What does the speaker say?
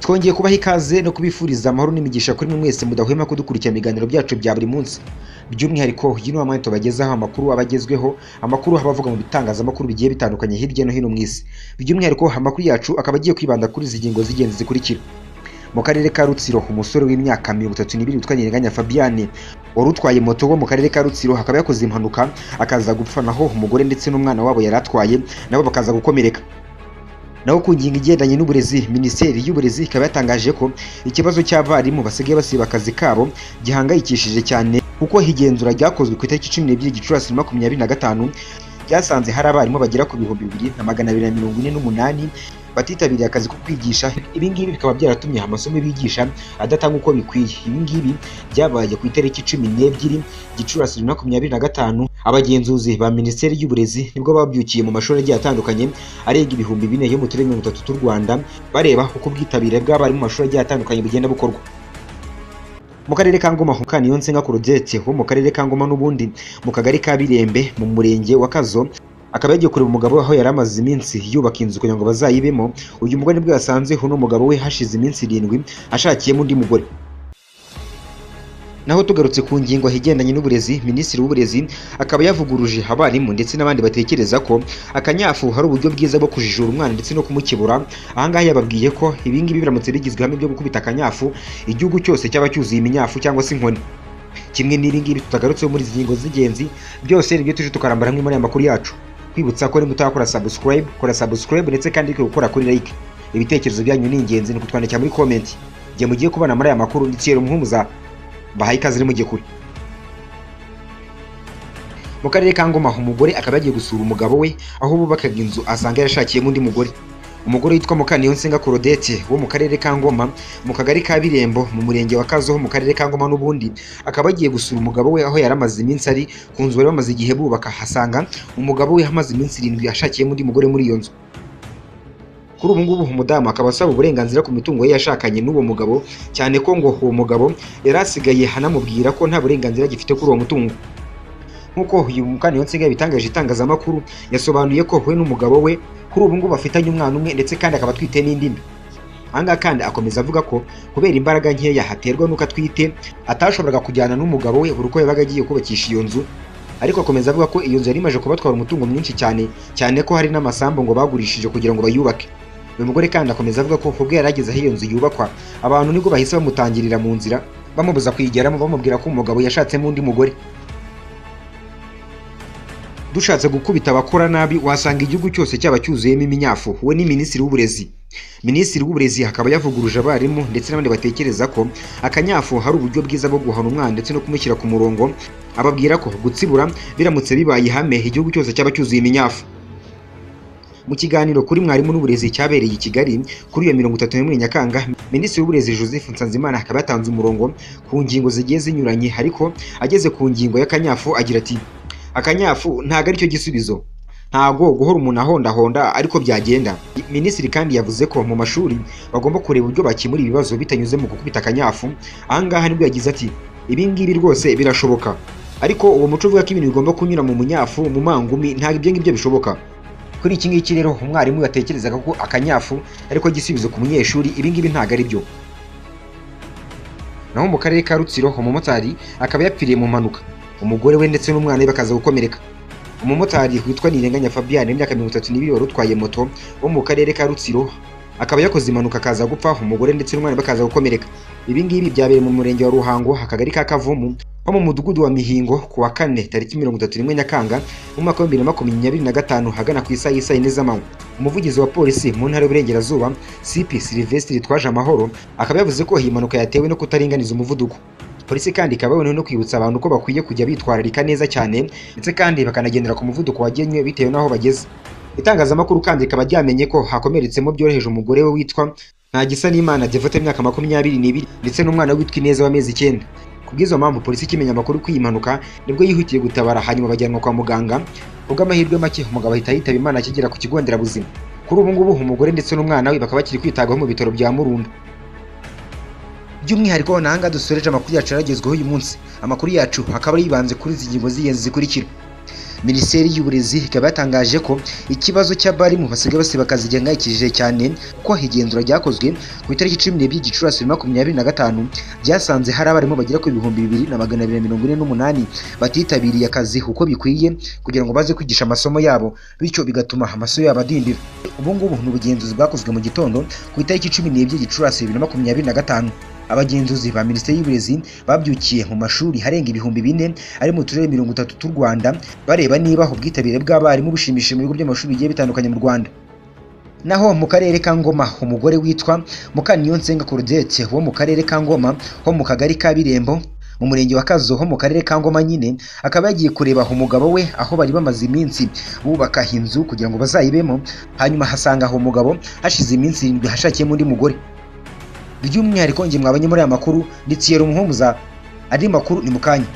Twongeye kubaha ikaze no kubifuriza amahoro n'imigisha kuri mwe mwese mudahwema kudukurikira mu biganiro byacu bya buri munsi. By'umwihariko uyu ni wa mwanya tubagezaho amakuru aba agezweho, amakuru aba avuga mu bitangazamakuru bigiye bitandukanye hirya no hino mu isi. By'umwihariko amakuru yacu akaba agiye kwibanda kuri izi ngingo z'ingenzi zikurikira. Mu karere ka Rutsiro, umusore w'imyaka 32 witwa Nirenganya Fabian wari utwaye moto wo mu karere ka Rutsiro akaba yakoze impanuka akaza gupfa, naho umugore ndetse n'umwana wabo yari atwaye nabo bakaza gukomereka. Naho ku ngingo igendanye n'uburezi, Minisiteri y'Uburezi ikaba yatangaje ko ikibazo cy'abarimu basigaye basiba akazi kabo gihangayikishije cyane, kuko igenzura ryakozwe ku itariki 12 Gicurasi 2025 ryasanze hari abarimu bagera ku 2248 batitabiriye akazi ko kwigisha. Ibi ngibi bikaba byaratumye amasomo bigisha adatanga uko bikwiye. Ibi ngibi byabaye ku itariki 12 Gicurasi 2025. Abagenzuzi ba Minisiteri y'Uburezi nibwo babyukiye mu mashuri agiye atandukanye arenga 4000 yo mu turere 30 tw'u Rwanda, bareba uko ubwitabire bw'abarimu mu mashuri agiye atandukanye bugenda bukorwa. Mu karere ka Ngoma, Mukaniyonsenga Claudette wo mu karere ka Ngoma n'ubundi mu kagari ka Birembe mu murenge wa Kazo akaba yagiye kureba umugabo aho yari amaze iminsi yubaka inzu kugira ngo bazayibemo. Uyu mugore nibwo yasanze uno mugabo we hashize iminsi 7 ashakiyemo undi mugore. Naho tugarutse ku ngingo igendanye n'uburezi, Minisitiri w'Uburezi akaba yavuguruje abarimu ndetse n'abandi batekereza ko akanyafu hari uburyo bwiza bwo kujijura umwana ndetse no kumukebura. Ahangaha yababwiye ko ibi ngibi biramutse bigizwe hamwe byo gukubita akanyafu, igihugu cyose cyaba cyuzuye iminyafu cyangwa se inkoni. Kimwe n'ibi ngibi tutagarutseho muri izi ngingo z'ingenzi, byose nibyo tuje tukarambara hamwe muri aya makuru yacu. Kwibutsa ko niba utarakora subscribe, kora subscribe ndetse kandi gukora kuri like. Ibitekerezo byanyu ni ingenzi, ni kutwandikira muri comment. Igihe mugiye kubana muri aya makuru, ni Thierry Muhumuza, bahaye ikaze mujye kure. Mu karere ka Ngoma, umugore akaba yagiye gusura umugabo we aho bubakaga inzu, asanga yarashakiyemo undi mugore. Umugore witwa Mukaniyonsenga Claudette wo mu karere ka Ngoma mu kagari ka Birembo mu murenge wa Kazo mu karere ka Ngoma n'ubundi akaba agiye gusura umugabo we aho yari amaze iminsi ari ku nzu bari bamaze igihe bubaka, hasanga umugabo we amaze iminsi 7 ashakiyemo undi mugore muri iyo nzu. Kuri ubu ngubu umudamu akaba asaba uburenganzira ku mitungo ye yashakanye n'uwo mugabo, cyane ko ngo uwo mugabo yari asigaye anamubwira ko nta burenganzira agifite kuri uwo mutungo. Nk'uko uyu Mukaniyonsenga yabitangaje itangazamakuru, yasobanuye ko we n'umugabo we kuri ubu ngubu bafitanye umwana umwe ndetse kandi akaba atwite n'indi nda. Ahangaha kandi akomeza avuga ko kubera imbaraga nkeya haterwa n'uko atwite atashoboraga kujyana n'umugabo we buri uko yabaga agiye kubakisha iyo nzu. Ariko akomeza avuga ko iyo nzu yari imaze kubatwara umutungo mwinshi cyane, cyane ko hari n'amasambu ngo bagurishije kugira ngo bayubake. Uyu mugore kandi akomeza avuga ko ubwo yari ageze aho iyo nzu yubakwa, abantu nibwo bahise bamutangirira mu nzira bamubuza kuyigeramo, bamubwira ko umugabo yashatsemo undi mugore. Dushatse gukubita abakora nabi wasanga igihugu cyose cyaba cyuzuyemo iminyafu. We ni Minisitiri w'Uburezi. Minisitiri w'Uburezi akaba yavuguruje abarimu ndetse n'abandi batekereza ko akanyafu hari uburyo bwiza bwo guhana umwana ndetse no kumushyira ku murongo, ababwira ko gutsibura biramutse bibaye ihame igihugu cyose cyaba cyuzuye iminyafu. Mu kiganiro kuri mwarimu n'uburezi cyabereye i Kigali kuri iyo 31 Nyakanga, Minisitiri w'Uburezi Joseph Nsanzimana akaba yatanze umurongo ku ngingo zigiye zinyuranye, ariko ageze ku ngingo y'akanyafu agira ati: akanyafu ntago aricyo gisubizo, ntago guhora umuntu ahondahonda ariko byagenda. Minisitiri kandi yavuze ko mu mashuri bagomba kureba uburyo bakemura ibibazo bitanyuze mu gukubita akanyafu. Ahangaha nibwo yagize ati: ibi ngibi rwose birashoboka, ariko uwo muco uvuga ko ibintu bigomba kunyura mu munyafu, mu mangumi, ntabwo ibyo ngibyo bishoboka. Kuri iki ngiki rero umwarimu yatekerezaga ko akanyafu ariko gisubizo ku munyeshuri, ibi ngibi ntago ari byo. Naho mu karere ka Rutsiro, umumotari akaba yapfiriye mu mpanuka, umugore we ndetse n'umwana we bakaza gukomereka. Umumotari witwa Nirenganya Fabian w'imyaka 32 wari utwaye moto wo mu karere ka Rutsiro akaba yakoze impanuka akaza gupfa, umugore ndetse n'umwana bakaza gukomereka. Ibi ngibi byabereye mu murenge wa Ruhango, akagari ka Kavumu ho mu mudugudu wa Mihingo ku wa kane tariki 31 Nyakanga mu mwaka wa 2025 hagana ku isaha y'isaa 4 z'amanywa. Umuvugizi wa polisi mu ntara y'Uburengerazuba CP Sylvestre Twajamahoro akaba yavuze ko iyi mpanuka yatewe no kutaringaniza umuvuduko. Polisi kandi ikaba yaboneyeho no kwibutsa abantu ko bakwiye kujya bitwararika neza cyane ndetse kandi bakanagendera ku muvuduko wagenwe bitewe n'aho bageze. Itangazamakuru kandi rikaba ryamenye ko hakomeretsemo byoroheje umugore we witwa Ntagisanimana Devote w'imyaka 22 ndetse n'umwana we witwa Ineza w'amezi 9. Kubw'izo mpamvu polisi ikimenya amakuru ko iyi mpanuka nibwo yihutiye gutabara, hanyuma bajyanwa kwa muganga. Kubw'amahirwe make umugabo ahita yitaba Imana akigera ku kigo nderabuzima. Kuri ubu ngubu umugore ndetse n'umwana we bakaba bakiri kwitabwaho mu bitaro bya Murunda. By'umwihariko nahanga dusoreje amakuru yacu yaragezweho uyu munsi. Amakuru yacu akaba yibanze kuri izi ngingo z'ingenzi zikurikira. Minisiteri y'Uburezi ikaba yatangaje ko ikibazo cy'abarimu basigaye basiba akazi gihangayikishije cyane, kuko igenzura ryakozwe ku itariki 12 Gicurasi 2025 ryasanze hari abarimu bagera ku 2248 batitabiriye akazi uko bikwiye kugira ngo baze kwigisha amasomo yabo, bityo bigatuma amasomo yabo adindira. Ubu ngubu ni ubugenzuzi bwakozwe mu gitondo ku itariki 12 Gicurasi 2025. Abagenzuzi ba Minisiteri y'Uburezi babyukiye mu mashuri arenga 4000 ari mu turere 30 tw'u Rwanda, bareba niba ubwitabire bw'abarimu bushimishije mu bigo by'amashuri bigiye bitandukanye mu Rwanda. Naho mu karere ka Ngoma, umugore witwa Mukaniyonsenga Claudette wo mu karere ka Ngoma ho mu kagari ka Birembo mu murenge wa Kazo ho mu karere ka Ngoma nyine, akaba yagiye kureba umugabo we aho bari bamaze iminsi bubaka inzu kugira ngo bazayibemo, hanyuma hasanga aho umugabo hashize iminsi 7 hashakiyemo undi mugore. By'umwihariko njye mwabanye muri aya makuru ni Thierry Umuhumuza, andi makuru ni mukanya.